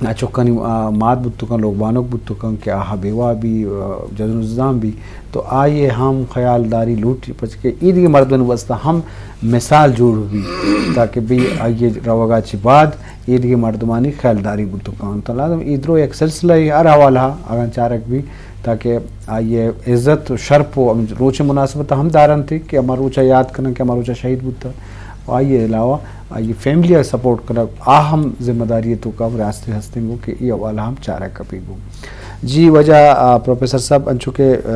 آ چکانی، آ، مات بوت کنت، لوگ بانک بوت کنت کہ آہاں بیوہ بی، آ، جزم و زدان بی، تو آئی ء ہم خیالداری لوٹی، پرچہ کہ ایدگہ مردمانی واسطہ ہم مثال جوڑ بی، تاکہ بی آئی ء روگا چہ بعد ایدگہ مردمانی خیالداری بوت کنت۔ تو لازم اے درو یک سلسلہ ء ہر حوالہ ء اگاں چارگ بی، تاکہ آئی ء عزت و شرپ و ہم روچ مناسبت ہم دارنت کہ ہما روچا یاد کنن کہ ہما روچا شہید بوتا۔ و آئی ء علاوہ آئی فیملی ء سپورٹ کنگ، آ ہم ذمہ داری ء توکا ریاست ہستیں گوں کہ اے حوالہ ہم چارگ کپی گوں۔ جی واجہ، آ، پروفیسر صاحب، انچو کہ، آ،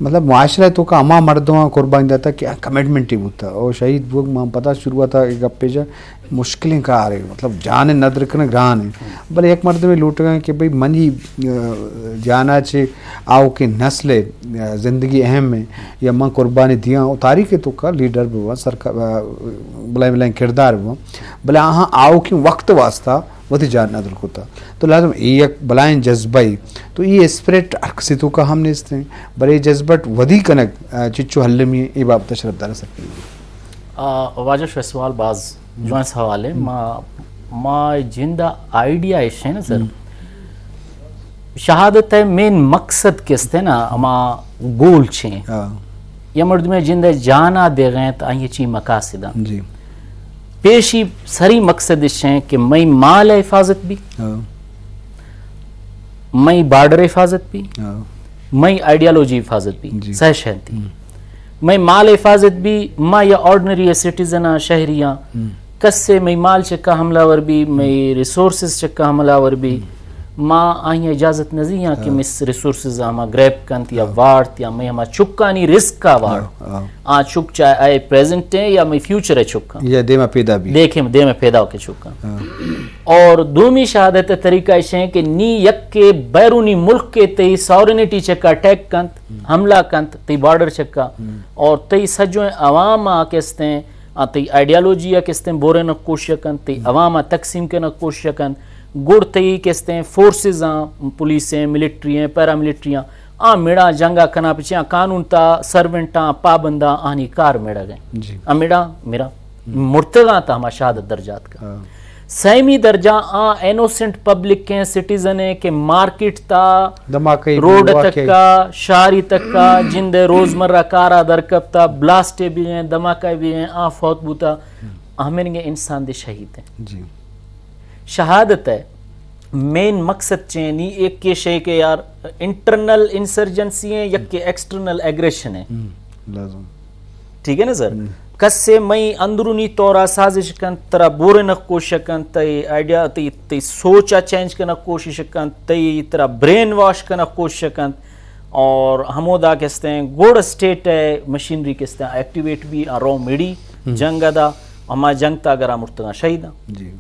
مطلب معاشرہ ء توکا ہما مردماں قربانی داتا کہ آ کمٹمنٹی بوتا، او شہید بوگ، ما پدا شروعات ء گپے جا مشکلیں کارے، مطلب جان ء ندر کنگ گران ہے، بلے یک مردمے لوٹگا کہ بھئی منی، آ، جانا چہ آؤکیں نسل ء، آ، زندگی اہم ہے یا من قربانی دیاں، و تاریخ ء توکا لیڈر بہ بنت، سرکار، آ، بلائیں بلائیں کردار بہ بنت، بلے آہاں آؤکیں وقت واسطہ وتی جان ندر کتا۔ تو لازم اے یک بلائیں جذبہ ای۔ تو اے اسپرٹ ہر کسی توکا ہم نیست ہیں، بلے اے جذبہ ودی کنگ، آ، چچو حلمی اے بابت شرف دار سکتی۔ آ، واجہ شوئے سوال باز جوان سوال ہے۔ ما، ما جندا آئیڈیا ایش ہے نا سر۔ شہادت ء مین مقصد کہ است نا، ہما گول چیں۔ ہاں۔ یا مردمے جند ء جانا دیغیں تو آئی چی مقاصد ہیں۔ جی۔ پیشی سری مقصد اش ہیں کہ مئی مال ء حفاظت بی، ہاں۔ مئی بارڈر حفاظت بی، ہاں۔ مئی آئیڈیالوجی حفاظت بی، جی۔ سہ شہ انتی۔ ہم۔ مئی مال حفاظت بی، ما یا آرڈنری سٹیزن آں، شہری آں، ہم۔ کسے مئی مال چکا حملہ ور بی، مئی ریسورسز چکا حملہ ور بی، ہم۔ ما آئی اجازت نزی آں کہ ہاں۔ مس ریسورسز آ ما گریب کنت یا ہاں۔ وارت یا مئی ہما چکانی رسک آ وارت۔ ہاں، ہاں۔ آ چک چاہے آئے پریزنٹ ہیں یا مئی فیوچر ہے چکاں۔ یا دیما پیدا بی۔ دیکھیں دیما پیدا ہو کے چکاں۔ ہاں۔ اور دومی شہادت ء طریقہ اش ہیں کہ نی یک کے بیرونی ملک کے تئی ساورنٹی چکا اٹیک کنت، ہم۔ حملہ کنت، تئی بارڈر چکا، ہم۔ اور تئی سجویں عوام آ کستیں، آ تئی آئیڈیالوجی آ کستیں بورینگ کوشش کنت، تئی ہم۔ عوام آ تقسیم کنگ کوشش کنت، گڑ تئی کستیں فورسز آں، پولیس ہیں، ملٹری ہیں، پیراملٹری آں، آ مڑاں جنگا کنا پچے آ قانون تا سرونٹاں پابنداں آنی کار مڑگ ہیں۔ جی۔ آ مڑاں مرا ہم۔ مرتگاں تا ہما شہادت درجات کا۔ ہاں۔ سیمی درجہ آ انوسنٹ پبلک ہیں، سٹیزن ہیں کہ مارکیٹ تا دھماکہ روڈ واقعہ تکا، شاری تکا، جند روزمرہ کارا در کپتا، بلاسٹے بھی ہیں، دھماکہ بھی ہیں، آ فوت بوتا۔ ہم۔ ہمیں انسان دے شہید ہیں۔ جی۔ شہادت ہے مین مقصد چیں نی، ایک کے شے کہ یار انٹرنل انسرجنسی ہیں، یک کے ایکسٹرنل ایگریشن ہے۔ ہم، لازم۔ ٹھیک ہے نا سر؟ ہم۔ کس سے مئی اندرونی طور آ سازش کنت، ترا بورنگ کوشش کنت، تئی آئیڈیا، تئی، تئی سوچ آ چینج کنگ کوشش کنت، تئی ترا برین واش کنگ کوشش کنت، اور ہمودا کستیں گوڑ اسٹیٹ ہے مشینری کستیں ایکٹیویٹ بھی آ رو مڑی ہم۔ جنگ دا، ہما جنگ تا اگر آ مرتگاں شہید ہیں۔ جی۔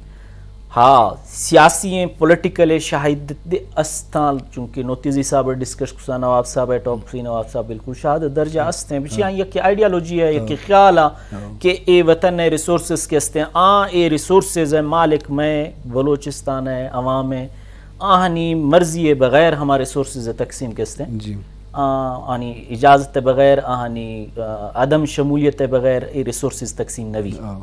ہا، سیاسی ہیں، پولیٹیکل ہے، شاہد دے استال، چونکہ نوتیزی صاحب ڈسکس کسا، نواب صاحب ہے، ٹاپ تھری نواب صاحب بالکل شاہد درجہ ہاں۔ است ہیں۔ بچی ہاں۔ آئی یک آئیڈیالوجی ہے، یک ہاں۔ خیال ہے ہاں۔ کہ اے وطن ہے، ریسورسز کے است ہیں، آ اے ریسورسز ہے، مالک میں بلوچستان ہے، عوام ہے، آہنی مرضی ہے بغیر ہما ریسورسز ہے تقسیم کے است ہیں۔ جی۔ آ، آنی اجازت بغیر، آہنی، آ، عدم شمولیت بغیر اے ریسورسز تقسیم نہ وی۔ ہاں۔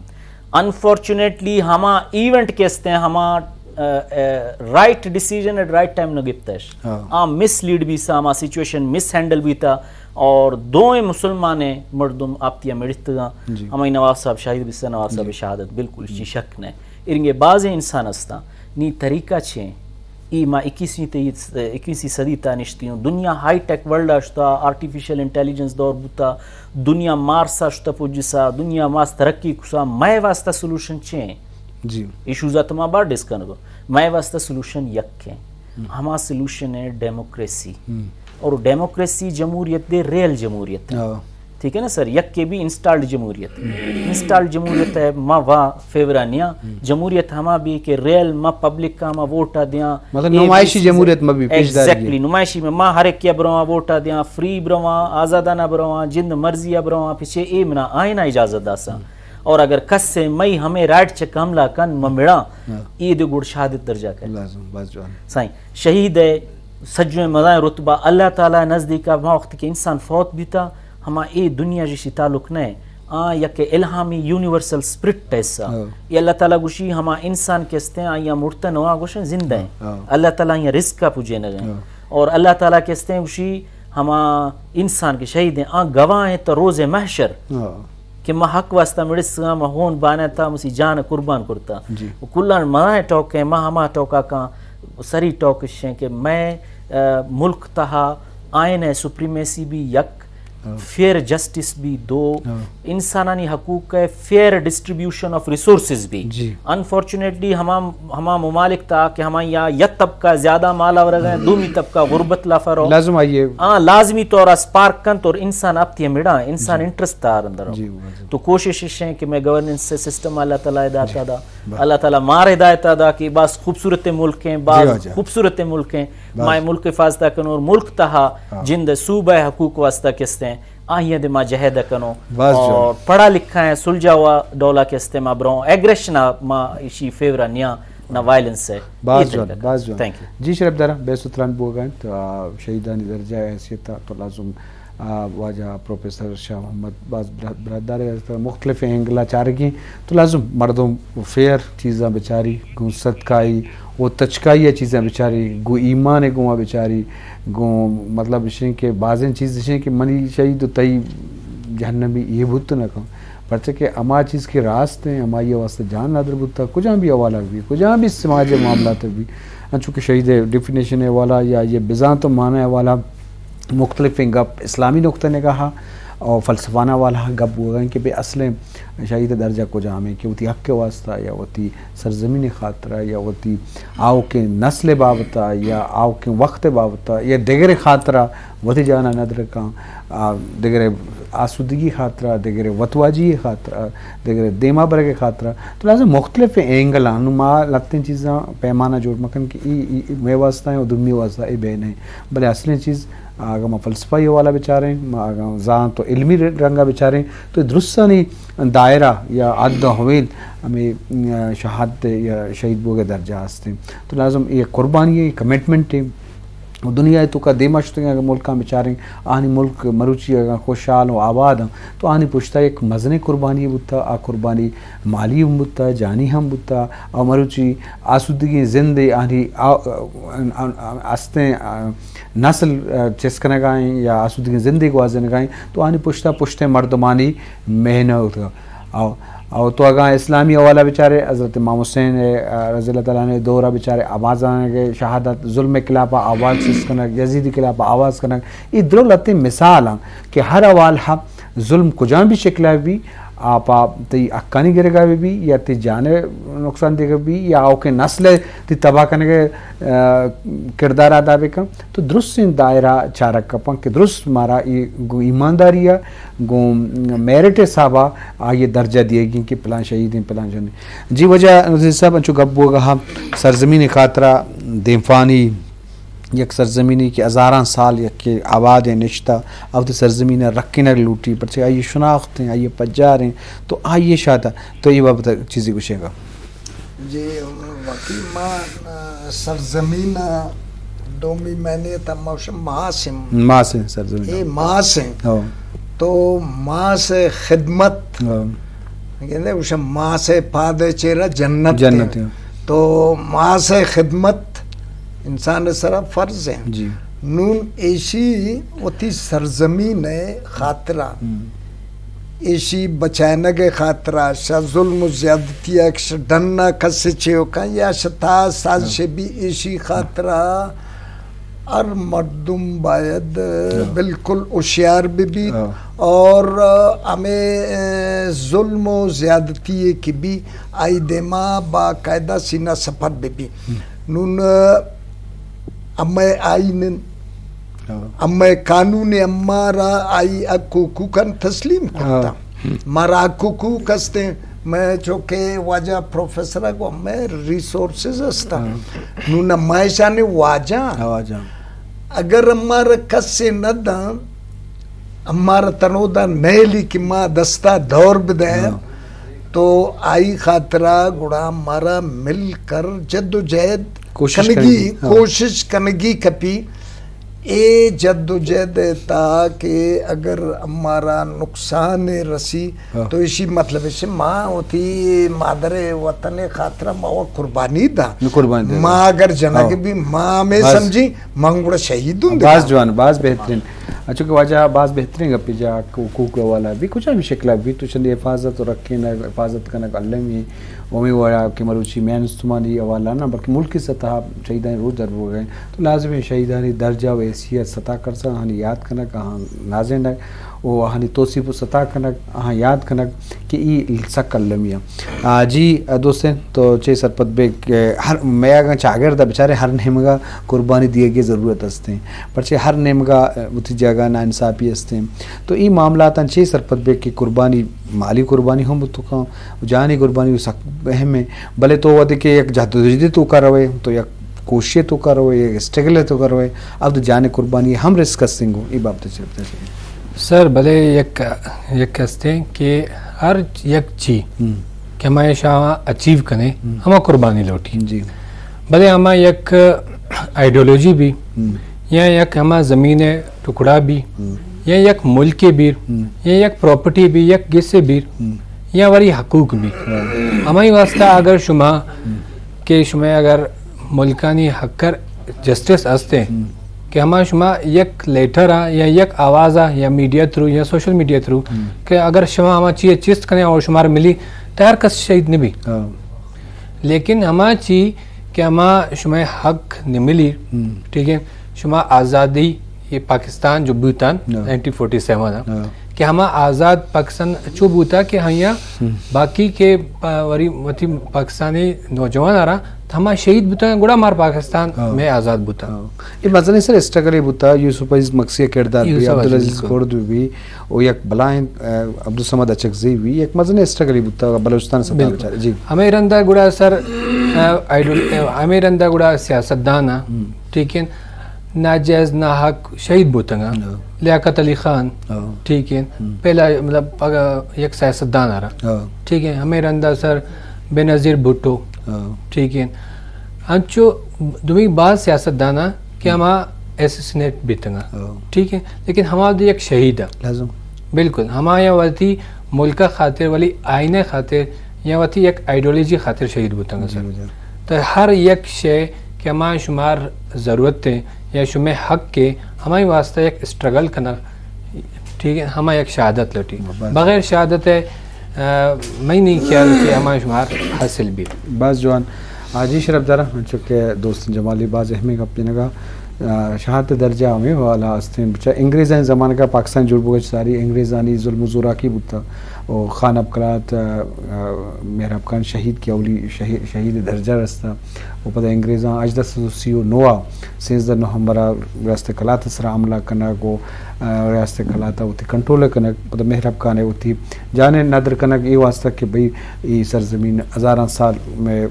انفارچونیٹلی ہما ایونٹ کے است ہیں، ہما، آ، آ، رائٹ ڈیسیژن ایٹ رائٹ ٹائم نہ گپتش۔ ہاں۔ آ مس لیڈ بیسا، ہما سچویشن مس ہینڈل بیتا اور دوئیں مسلمانیں مردم آپتیا مڑتگاں۔ جی۔ ہمائی نواب صاحب شہید بیسا، نواب صاحب جی۔ شہادت بالکل جی۔ شک نہ۔ ارنگے بازیں انسان استاں۔ نی طریقہ چے؟ ای ما اکیسویں تے، اکیسویں صدی تا نشتی ہوں۔ دنیا ہائی ٹیک ورلڈ آ شتا، آرٹیفیشل انٹیلیجنس دور بوتا، دنیا مارس آ شتا پجسا، دنیا ماس ترقی کسا، مئے واسطہ سولوشن چے ہیں؟ جی۔ ایشوز آ تو ما بار ڈسکس کنگو۔ مئے واسطہ سولوشن یک ہے۔ ہم۔ ہما سولوشن ہے ڈیموکریسی۔ ہم۔ اور ڈیموکریسی جمہوریت دے ریئل جمہوریت ہے۔ ہاں۔ ٹھیک ہے نا سر، یک کے بھی انسٹالڈ جمہوریت۔ ہم۔ انسٹالڈ جمہوریت ہے، ما وا فیورا نیا۔ ہم۔ جمہوریت ہما بھی کہ ریئل ما پبلک کا ما ووٹ آ دیاں۔ مطلب اے نمائشی بھی جمہوریت ما بھی پیش دار ایگزیکٹلی، نمائشی میں ما ہر ایک کیا برواں ووٹ آ دیاں، فری برواں، آزادانہ برواں، جند مرضی آ برواں، پیچھے اے منا آئین آ اجازت داسا۔ ہم۔ اور اگر کس سے مئی ہمیں رائٹ چک حملہ کن ما مڑاں، ہاں۔ اے دے گڑ شہادت درجہ کن۔ لازم، باز جوان۔ سائیں، شہید ہے، سجویں مزائیں رتبہ اللہ تعالی نزدیک آ، ما وقت کہ انسان فوت بیتا، ہما اے دنیا جیشی تعلق نہ ہے۔ آ یک الہامی یونیورسل اسپرٹ ءِ حصہ۔ ہاں۔ یہ اللہ تعالیٰ گوشی ہما انسان کہ استیں، آئی ءَ مڑتہ نہ آں، گوشیں زندہ ہیں۔ ہاں۔ اللہ تعالیٰ آئی ءَ رزق ءَ پجینگ ہیں۔ ہاں۔ اور اللہ تعالیٰ کہ استیں گوشی ہما انسان کہ شہید ہیں، آ گواہ ہیں تا روز محشر۔ ہاں۔ کہ ما حق واسطہ مڑسگاں، ما ہون بانتا، مسی جان قربان کرتا۔ جی۔ و کلان منا ٹوک ہیں، ما ہما ٹوکا کاں سری ٹوک اش ہیں کہ میں، آ، ملک تہا آئین سپریمیسی بھی یک، ہاں۔ فیئر جسٹس بھی دو، ہاں۔ انسانانی حقوق ہے، فیئر ڈسٹریبیوشن آف ریسورسز بھی۔ جی۔ انفارچونیٹلی ہما، ہما ممالک تہا کہ ہما یا یک طبقہ زیادہ مال آورگ ہیں، دومی طبقہ غربت لافا رو۔ لازم آئیے۔ ہاں، لازمی طور اس پارک کنت اور انسان اپتی مڑا، انسان جی۔ انٹرسٹ تار اندر ہو۔ جی، واضح۔ تو کوشش اش ہیں کہ میں گورننس سے سسٹم اللہ تعالیٰ ہدایت جی۔ دا، بس۔ اللہ تعالیٰ مار ہدایت دا کہ باز خوبصورت ملک ہیں، جی، باز واجہ۔ خوبصورت ملک ہیں۔ بس۔ مائے ملک حفاظت کن اور ملک تہا ہاں۔ جند صوبہ حقوق واسطہ کستیں، آہی دے ما جہد کنو۔ بس جوان۔ اور پڑھا لکھا ہیں، سلجھا ہوا ڈولا کستیں ما برو، ایگریشن ما اشی فیور نیا، نہ وائلنس ہے۔ باز یہ جوان، طریقہ کار۔ باز جوان۔ تھینک یو۔ جی شرف دارا، بے ستران بوگا ہیں، تو، آ، شہیدانی درجہ حیثیت تو لازم آ، واجہ پروفیسر شاہ محمد باز برا-، برادر ءِ مختلف اینگل ءَ چارگی، تو لازم مردم فیئر چیزاں بچاری، گوں صدقائی و تچکائی ءَ چیزاں بچاری، گوں ایمان ءَ گوں بچاری، گوں مطلب اشیں کہ بازیں چیز اشیں کہ منی شہید و تئی جہنمی یہ بوت نہ کن۔ پرچہ کہ ہما چیز کہ راست ہیں، ہمائی واسطہ جان نادر بوتا، کجام بھی حوالہ بھی، کجام بھی سماج معاملات بھی، انچو کہ شہید ڈیفینیشن حوالہ یا یہ بزانت و معنی حوالہ، مختلفیں گپ اسلامی نقطہ نگاہ اور فلسفانہ والا گپ بوگا ہیں کہ بے اصلیں شہید درجہ کجام ہیں کہ وتی حق کے واسطہ یا وتی سرزمین خاطرہ یا وتی آؤکیں نسل بابتا یا آؤکیں وقت بابتا یا دگرے خاطرہ وتی جانا ندر کاں، آ، دگرے آسودگی خاطرہ، دگرے وتواجی خاطرہ، دگرے دیما برگے خاطرہ۔ تو لازم مختلف اینگل آں، نو ما لتیں چیزاں پیمانہ جوڑ مکن کہ ای، ای، ای مئے واسطہ ہیں اور دومی واسطہ ای بے نہیں۔ بلے اصلیں چیز اگاں ما فلسفہ ءِ حوالہ بچاریں، ما اگاں زانت و علمی رنگا بچاریں، تو درستانی دائرہ یا حد و حویل ہمیں، م، شہادت یا شہید بوگ ءِ درجہ ہستیں۔ تو لازم یہ قربانی ہے، یہ کمٹمنٹ ہے۔ و دنیا ءِ توکا دیما شتگیں اگاں ملکاں بچاریں، آہانی ملک مروچی اگاں خوشحال و آباد ہیں، تو آہانی پشتا یک مزنیں قربانی بوتا، آ قربانی مالی ہم بوتا، جانی ہم بوتا، اور مروچی آسودگیں زندے آہانی آ-، آ-، آ-، آ-، استیں، آ، نسل، آ، چست کنگا ایں یا آسودگیں زندے گوازینگا ایں، تو آنی پشتا پشتیں مردمانی محنت۔ او، او تو اگاں اسلامی حوالہ بچارے، حضرت امام حسین، آ، رضی اللہ تعالیٰ عنہ دورہ بچارے، آوازانگ شہادت، ظلم خلافا آواز چست کنگ، یزید خلافا آواز کنگ، یہ درو لتیں مثال ہیں کہ ہر حوالہ ظلم کجام بھی شکلا بھی، آپا تئی حقانی گرگا بہ بی یا تئی جان ءِ نقصان دیگ بہ بی یا آؤکیں نسل ءِ تئی تباہ کنگ ءِ، آ، کردار ادا بہ کن، تو درستیں دائرہ چارگ کپاں کہ درست مارا اے گوں ایمانداری ءَ، گوں میرٹ ءِ حساب ءَ آئی ءَ درجہ دیگی کہ پلان شہید ایں، پلان جن ایں۔ جی واجہ نذیر صاحب، انچو گپ بوگ ءَ سرزمین ءِ خاطرا دیمپانی یک سرزمینی کہ ہزاراں سال یکے آباد ءُ نشتہ، آ وتی سرزمین ءَ رکینگ لوٹی، پرچہ آئی ءِ شناخت ایں، آئی ءِ پجار ایں، تو آئی ءِ شاید تو اے بابت ءَ چیزے گوشے گا؟ جی، واقعی ما، آ، سرزمین ءَ دومی معنی ءَ تہ ما گوشاں ماس ایں۔ ماس ایں سرزمین۔ اے ماس ایں۔ ہو۔ تو ماس ءِ خدمت۔ ہو۔ گندے گوشاں ماس ءِ پاد ءِ چیرا جنت ایں۔ جنت ایں۔ تو ماس ءِ خدمت انسان ءِ سرا فرض ایں۔ جی۔ نون ایشی وتی سرزمین ءِ خاطرا، ہم۔ ایشی بچائینگ ءِ خاطرا، شہ ظلم و زیادتی ءَ شہ ڈن ءَ کسے چیوکاں یا شہ تھا سازش ہاں۔ بی، ایشی خاطرا ہر مردم باید ہاں۔ بالکل ہوشیار بہ بی ہاں۔ اور ہمے ظلم و زیادتی کہ بی آئی دیما باقاعدہ سینہ سپر بہ بی۔ ہم۔ نون امئے آئین ایں، ہاں۔ امئے قانون ایں، امارا آئی حق و حقوقاں تسلیم کرتا۔ ہاں۔ مارا حق و حقوق ہستیں، مئے چوکہ واجہ پروفیسر ءَ گو مئے ریسورسز ہستاں۔ ہاں۔ نون ما ایشانی واجہ۔ ہاں، واجہ۔ اگر امارا کسے نہ داں، امارا تنودا نیلی کہ ما دستا دور بدئیں، ہاں۔ تو آئی خاطرا گڑا مارا مل کر جد و جہد کوشش کنگی، کنگی، ہاں۔ کوشش کنگی کپی۔ اے جد و جہد ءِ تہا کہ اگر ہمارا نقصان رسی، ہاں۔ تو ایشی مطلب ایش ما وتی مادر وطن خاطر ما وہ قربانی دا۔ نو قربانی دا۔ ما اگر جنگ ہاں۔ بھی ما ہمیں بس۔ سمجھی، من گڑا شہید ہوں۔ باز جوان، باز بہترین۔ اچھا کہ واجہ باز بہترین گپی جا، حقوق حوالہ بھی کچھ ہم شکلہ بھی تو چندی حفاظت و رکھیں، حفاظت کنگ المی۔ و ہمے وڑا کہ مروچی مین استمانی حوالہ نہ بلکہ ملکی سطح شہیدانی روچ در بوگ ءَ انت، تو لازم ہے شہیدانی درجہ و حیثیت ستا کرسا، آہانی یاد کنگ، آہاں نازینگ و آہانی توصیف و ستا کنگ، آہاں یاد کنگ کہ ای سک المی انت۔ آ، جی، آ، دوستین، تو چے سرپد بے کہ ہر مئے اگاں چاگرد ءَ بچارے ہر نیمگا قربانی دیگی ضرورت ہستیں، پرچے ہر نیمگا، آ، وتی جگہ ناانصافی ہستیں، تو ای معاملاتاں چے سرپد بے کہ قربانی، مالی قربانی ہم بوت کن، جانی قربانی سک اہم ہے، بلے تو وہدے کہ یک جدوجہدے توکا روئے، تو یک کوششے توکا روئے، یک اسٹرگلے توکا روئے، اب تو جان قربانی ہم رسک ہستیں گو، ای بابت چے بتائے؟ سر، بلے یک، یک ہستیں کہ ہر یک چی ہم۔ کہ ہما ایشاں اچیو کنے، ہم۔ ہما قربانی لوٹی۔ جی۔ بلے ہما یک آئیڈیالوجی بھی، ہم۔ یا یک ہما زمین ٹکڑا بھی، ہم۔ یا یک ملکے بھی، ہم۔ یا یک پراپرٹی بھی، یک گسے بھی، ہم۔ یا وری حقوق بھی۔ ہاں۔ ہمائی واسطہ اگر شما ہم۔ کہ شما اگر ملکانی حق کر جسٹس ہستے ہم۔ کہ ہما شما یک لیٹر آ یا یک آواز آ یا میڈیا تھرو یا سوشل میڈیا تھرو ہم۔ کہ اگر شما ہما چیز چست کنے اور شمار ملی تو ہر کس شہید نبی۔ ہاں۔ لیکن ہما چی کہ ہما شما حق نملی، ہم۔ ٹھیک ہے، شما آزادی یہ پاکستان جو بوتان ہاں۔ نائنٹین فورٹی سیون آ، ہاں۔ کہ ہما آزاد پاکستان چو بوتا کہ ہاں یا ہم۔ باقی کے پا-، وری وتی پاکستانی نوجوان آ رہا تو ہما شہید بوتا گڑا مار پاکستان ہاں۔ میں آزاد بوتا۔ ہاں۔ یہ مزنی سر اسٹرگل ہی بوتا، یوسف عزیز مکسی کردار بھی، یوسف عزیز عبدالعزیز کو۔ کرد بھی، او یک بلائیں، آ، عبدالصمد اچکزئی بھی، یک مزنی اسٹرگل ہی بوتا بلوچستان سطح بالکل۔ بچار۔ جی۔ ہمیں رندا گڑا سر، آ، آئیڈول-، آ، ہمیں رندا گڑا سیاستدان آ، ہم۔ ٹھیک ہے، ناجائز ناحق شہید بوتنگا۔ ہاں۔ لیاقت علی خان، ہاں۔ ٹھیک ہے، ہم۔ پہلا مطلب پگا یک سیاستدان آ رہا۔ ہاں۔ ٹھیک ہے، ہمیں رندا سر بینظیر بھٹو، ہاں۔ ٹھیک ہے، انچو دومی بعض سیاستدان آ کہ ہم۔ ہما اسیسنیٹ بیتنگا۔ ہاں۔ ٹھیک ہے، لیکن ہما دے یک شہید آ۔ لازم۔ بالکل، ہما یا وتی ملک خاطر، ولی آئین خاطر یا وتی یک آئیڈیالوجی خاطر شہید بوتنگا سر۔ جی، جی۔ تو ہر یک شے کہ ہما شمار ضرورت ہے یا شمے حق کے، ہمائی واسطہ یک اسٹرگل کنگ، ٹھیک ہے، ہما یک شہادت لٹی۔ بس۔ بغیر شہادت ہے، آ، میں نہیں خیال کہ ہما شمار حاصل بھی۔ بس جوان۔ آ، جی شرف دارا، چونکہ دوست جمالی باز اہمی گپ جنگا، آ، شہادت درجہ ہمیں والا ہستیں۔ بچا انگریزانی زمانگا پاکستان جوڑ بوگا چہ ساری انگریزانی ظلم و زوراکی بوتا۔ و خان اب کلات، آ، آ، مہراب خان شہید کی اولی شہی-، شہید درجہ رستا۔ و پدا انگریزاں ہژدہ سد و سی و نو آ سیزدہ نومبر آ ریاست کلات سرا حملہ کنگ و، آ، ریاست کلات وتی کنٹرول کنگ۔ پدا مہراب خان وتی جان ندر کنگ اے واسطہ کہ بھئی ای سرزمین ہزاراں سال میں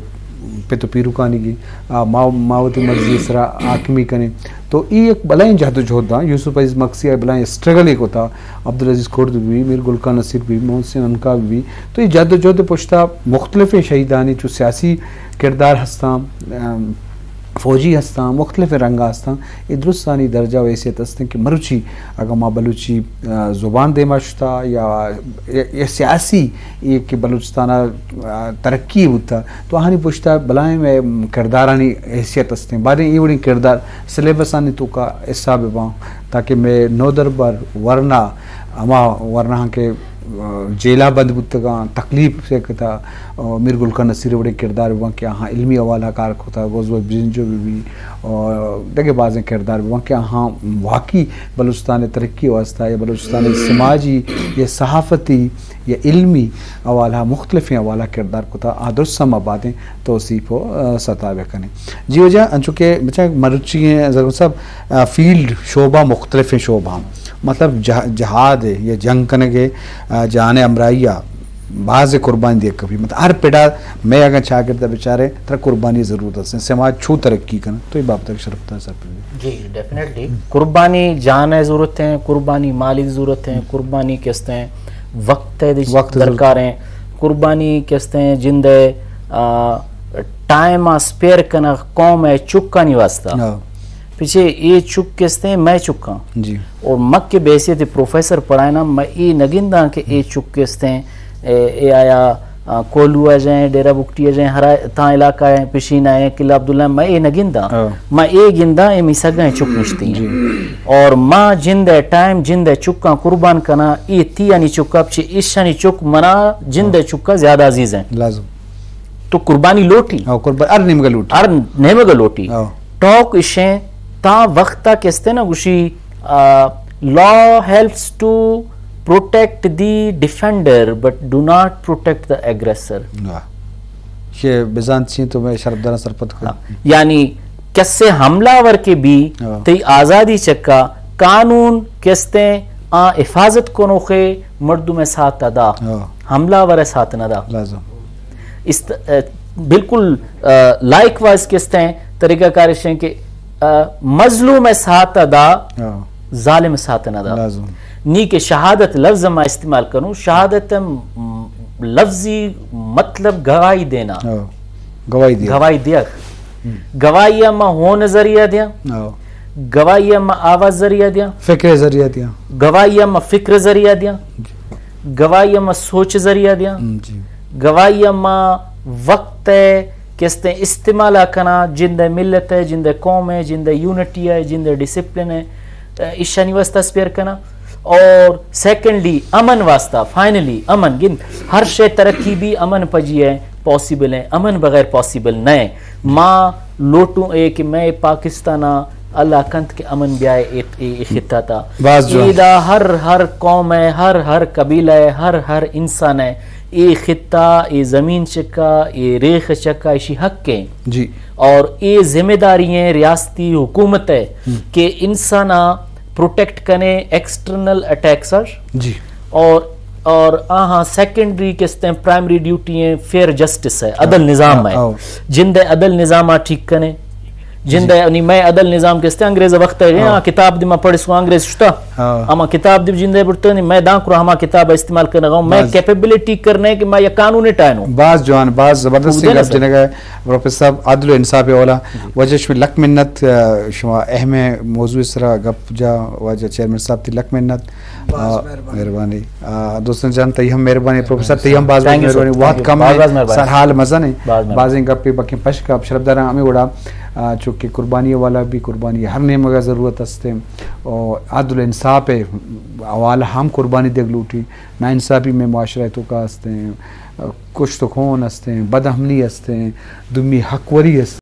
پت و پیرکانی گی، آ، ما، ما وتی مرضی سرا حاکمی کنیں۔ تو ای یک بلائیں جہد و جہد آں، یوسف عزیز مکسی آ بلائیں اسٹرگل ای کتا، عبدالعزیز کرد بھی، میر گل خان نصیر بھی، محسن عنقا بھی۔ تو ای جہد و جہد پشتا مختلف شہیدانی چو سیاسی کردار ہستاں، ام، فوجی ہستاں، مختلف رنگا ہستاں۔ اے درستانی درجہ و حیثیت ہستیں کہ مروچی اگاں ما بلوچی، آ، زبان دیما شتا یا، یا، یا سیاسی اے کہ بلوچستان ء، آ، ترقی بوتا، تو آہانی پشتا بلائیں مئے کردارانی حیثیت ہستیں۔ باریں اے وڑیں کردار سلیبسانی توکا حصہ بباں، تاکہ مئے نودربر ورنا، ہما ورناہاں کہ، آ، جیلا بند بوتگاں، تکلیف سے کتا، آ، میر گل خان نصیر وڑیں کردار بباں کہ آہاں علمی حوالہ کار کتا، غزوہ بزنجو بہ بی، آ، دگہ بازیں کردار بباں کہ آہاں واقعی بلوچستان ترقی واسطہ یا بلوچستان سماجی یا صحافتی یا علمی حوالہ، مختلفیں حوالہ کردار کتا، آ درست ہم آبادیں توصیف و، آ، ستا بکنیں۔ جی واجہ، انچو کہ بچا مرچی ہیں زرگر صاحب، آ، فیلڈ شعبہ مختلفیں شعبہ ہم، مطلب جہ-، جہاد ہے یا جنگ کنگ ہے، آ، جان ہمراہی آ باز قربانی دیگ کپی۔ مطلب ہر پڑا میں اگر چاگرد بچارے ترا قربانی ضرورت ہے، سماج چھو ترقی کن، تو یہ بابت شرف تا سر۔ جی، ڈیفینیٹلی۔ قربانی جان ء ضرورت ہیں، قربانی مالی ضرورت ہیں، قربانی کست ہیں، وقت ء دی وقت ضرورت۔ درکار ہیں، قربانی کست ہیں، جند ء، آ، ٹائم ء اسپیئر کنگ قوم ء چکانی واسطہ۔ ہاں۔ پچے اے چک کستیں مئے چکاں۔ جی۔ اور مک کے بحیثیت پروفیسر پڑھائنا، میں اے نگنداں کہ اے چک کستیں، اے، اے آیا، آ، کوہلو ءَ جائیں، ڈیرہ بگٹی ءَ جائیں، ہرا تاں علاقہ ءَ پشین ءَ، قلعہ عبداللہ، میں اے نگنداں۔ ہاں۔ میں اے گنداں، اے می سگاں چک نشتی ہیں۔ جی۔ اور ماں جند ءِ ٹائم، جند ءِ چکاں قربان کناں، اے تیانی چکا، پچے ایشانی چک منا جند ءِ چکا زیادہ عزیز ہیں۔ لازم۔ تو قربانی لوٹی۔ ہاں، قربان-، ہر نیمگا لوٹی۔ ہر نیمگا لوٹی۔ ہاں۔ ٹوک اشیں، تاں وقت تک استیں نا گوشی، آ، law helps to protect the defender but do not protect the aggressor۔ واہ۔ شے بزانت چین تو میں شرف دارا سرپد کن۔ ہاں۔ یعنی کسے حملہ ور کے بھی ہاں۔ تئی آزادی چکا قانون کستیں آ حفاظت کنوخے مردم ساتھ دا۔ ہاں۔ حملہ ور ساتھ نہ دا۔ لازم۔ است-، آ، بالکل، آ، لائک وائز کستیں طریقہ کار اشیں کہ، آ، مظلوم ساتھ دا، ہاں۔ ظالم ساتھ نہ دا۔ لازم۔ نی کہ شہادت لفظ ما استعمال کروں، شہادت م-، لفظی مطلب گواہی دینا۔ ہاں۔ گواہی دیا۔ گواہی دیا۔ ہم۔ گواہی ما ہون ذریعہ دیاں۔ ہاں۔ گواہی ما آواز ذریعہ دیاں۔ فکر ذریعہ دیاں۔ گواہی ما فکر ذریعہ دیاں۔ جی۔ گواہی ما سوچ ذریعہ دیاں۔ ہم، جی۔ گواہی ما وقت ءِ کستیں استعمال ءَ کناں، جند ءِ ملت ءِ، جند ءِ قوم ءِ، جند ءِ یونٹی ءِ، جند ءِ ڈسپلن ءِ، ایشانی واسطہ اسپیئر کناں۔ اور سیکنڈلی امن واسطہ، فائنلی امن گند ہر شے ترقی بھی امن پجی ہے، پاسیبل ہے، امن بغیر پاسیبل نہ ہے۔ ما لوٹوں اے کہ میں پاکستان ءَ اللہ کنت کہ امن بیائے اے، اے، اے خطہ تا۔ باز جوان۔ ایدا ہر، ہر قوم ہے، ہر، ہر قبیلہ ہے، ہر، ہر انسان ہے۔ اے خطہ، اے زمین چکا، اے ریخ چکا، اشی حق ہے۔ جی۔ اور اے ذمہ داری ہیں ریاستی حکومت ہے ہم۔ کہ انسان ءَ پروٹیکٹ کنے ایکسٹرنل اٹیکس اش۔ جی۔ اور، اور آہاں سیکنڈری کستیں پرائمری ڈیوٹی ہیں فیئر جسٹس ہے، عدل نظام ہے۔ آؤ۔ جند ءِ عدل نظام ءَ ٹھیک کنے۔ جند ءِ، یعنی میں عدل نظام کستیں انگریز وقت ہے، ہاں۔ ہاں، کتاب دی ما پڑھ سو انگریز شتا۔ ہاں۔ اما کتاب دی جند ءِ برتے نی، میں داں کرا ہما کتاب استعمال کرنے گا، میں باز۔ کیپیبلٹی کرنے کہ میں یہ قانون ٹائنو۔ باز جوان، باز زبردست گپ جنگا۔ پروفیسر صاحب، عدل و انصاف والا، جی۔ واجہ شما لک منت، آ، شما اہم موضوع سرا گپ جا، واجہ چیئرمین صاحب تئی لک منت۔ باز آ، مہربانی۔ مہربانی۔ آ، دوستان جان، تئی ہم مہربانی، پروفیسر، تئی ہم باز باز مہربانی۔ وقت کم ہے، سر حال مزن ہے۔ بازیں گپے بکیں پشک اب شرف داراں ہمیں وڑا، آ، چونکہ قربانی والا بھی قربانی ہر نیمگا ضرورت است ہے۔ اور عدل انصاف ہے، حوالہ ہم قربانی دیگ لوٹی۔ ناانصافی میں معاشرہ تو کا است ہیں، کشت و خون است ہیں، بدامنی است ہیں، دومی حق وری است۔